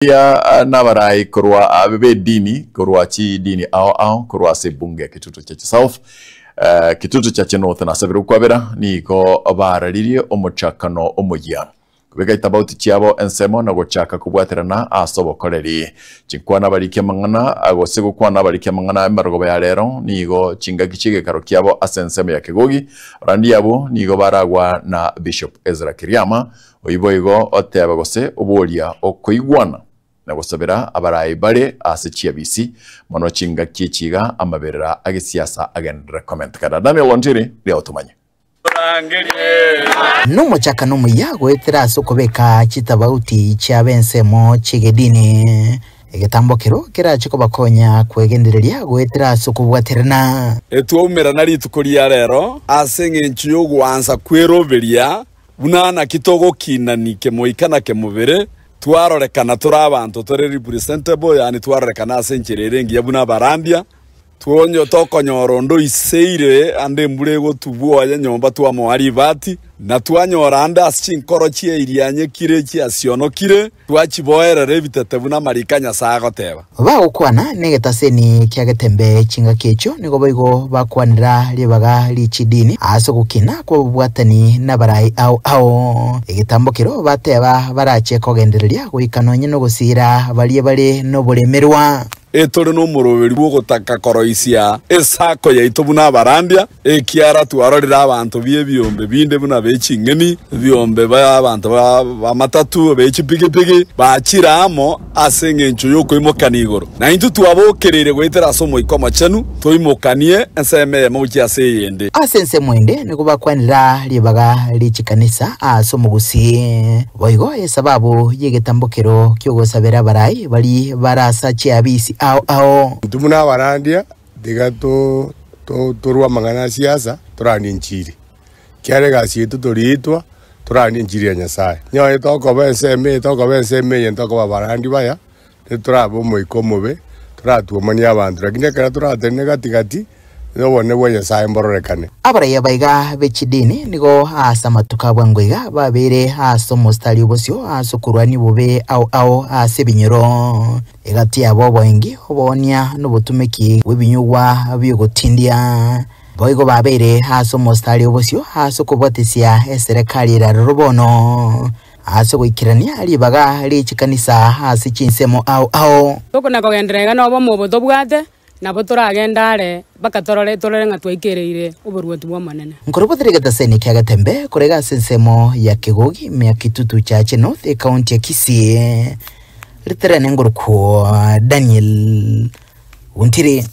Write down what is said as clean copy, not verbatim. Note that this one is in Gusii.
Eria nabarai korwa b'edini korwa chidini ao ao korwa ase ebunge ya Kitutu Chache South, Kitutu Chache North na Sabire Okwabera nigo bararirie omochakano omoyia kobeka chitabauti chiabo ensemo na gochaka kobwaterana ase obokoreri. Chinkwana abariki amang'ana gose gokwana abariki amang'ana emarogoba ya rero nigo chingaki chi'egekaro kiabo ase ensemo ya Kegogi. Abarandia abwo nigo baragwa na Bishop Ezra Kiriama Oyio boigo oteba gose oboria okoigwana na gosabera abarai bare ase chiabisi, mono chingaki echi iga amaberera agesiasa agenderere komentekana. Daniel Ontiri ria otomanye. Nomochakano omuya goetera ase okobeka chitabauti chiab'ensemo chi'egedini, egetambokero kerache kobakonya kwegendereria goetera ase okobwaterana. Etwaumerana rituko ria rero ase engencho y'ogwansa kw'eroberia Buna naki togokinani kemoika na kemobere, twarorekana tore abanto tore representable, yaani twarorekana ase enchera ere engiya buna abarandia, twonyo tokonyora onde oiseire ande embura egotubwa oye nyomba twamoa ribati, na twanyora ande ase chinkoro chiairianyekire chiasionokire, Twachiboerera ebitete buna amariko a Nyasae agoteba. Bagokwana negetaseni kia Getembe chingaki echio nigo boigo bakwanera ribaga rie chidini ase ogokina kw'obobwatani nabarai ao ao. Egetambo kero bateba barache kogendereria goika nonye nogosiira baria bare noboremerwa. Etore nomoroberi bw'ogotaka koroisia esako yaito buna abarandia, ekiara twarorire abanto b'ebiombe binde buna be ching'eni, ebiombe b'abanto b'amatatu, be chipigipigi, bachire amo ase engencho y'okoimokania igoro. Na intwe twabokereire goetera ase Omoika Omochenu, toimokanie ensemo eyemo gochia ase eyende. Ase ensemo ende nigo bakwanera ribaga rie chikanisa ase omogusii. Boigo esababu y'egetambokero ki'ogosabera abarai baria bare ase chiabisi ao ao. Intwe buna abarandia, tiga torue amang'ana a siasa, torandie enchiri. Ekiagera egasi yaito toriitwa, torandie enchiri ya Nyasae. Onye tokoba ensemo eye, tokoba ensemo eye, ntokoba abarandi baya, nitorabe omoika omobe, toratwomanie abanto. Lakini ekero toratenene gati gati, na obonene bwa Nyasae mbororekane. Abarai aba iga be chidini nigo ase amatuko a bwango iga babeire ase omositari obosio ase okorwania obobe ao ao ase ebinyoro. Egati yabo oboengi, oboonia, na obotumeki bw'ebinyugwa bi'ogotindia. Boigo babeire ase omositari obosio ase okobwatisia eserekari ere aroro bono, ase ogoikerania ribaga rie chikanisa ase chinsemo ao ao. Tokona kogenderera iga nobomo obo tobwate, nabo toragende are mpaka torore torore ng'a twaikereire oboruoti bw'Omonene. Nkorobotire egetaseni kia Getembe korega ase ensemo ya Kegogi, mia Kitutu Chache North, ekaunti ya Kisii. Ritere nengorokwo Daniel Ontiri.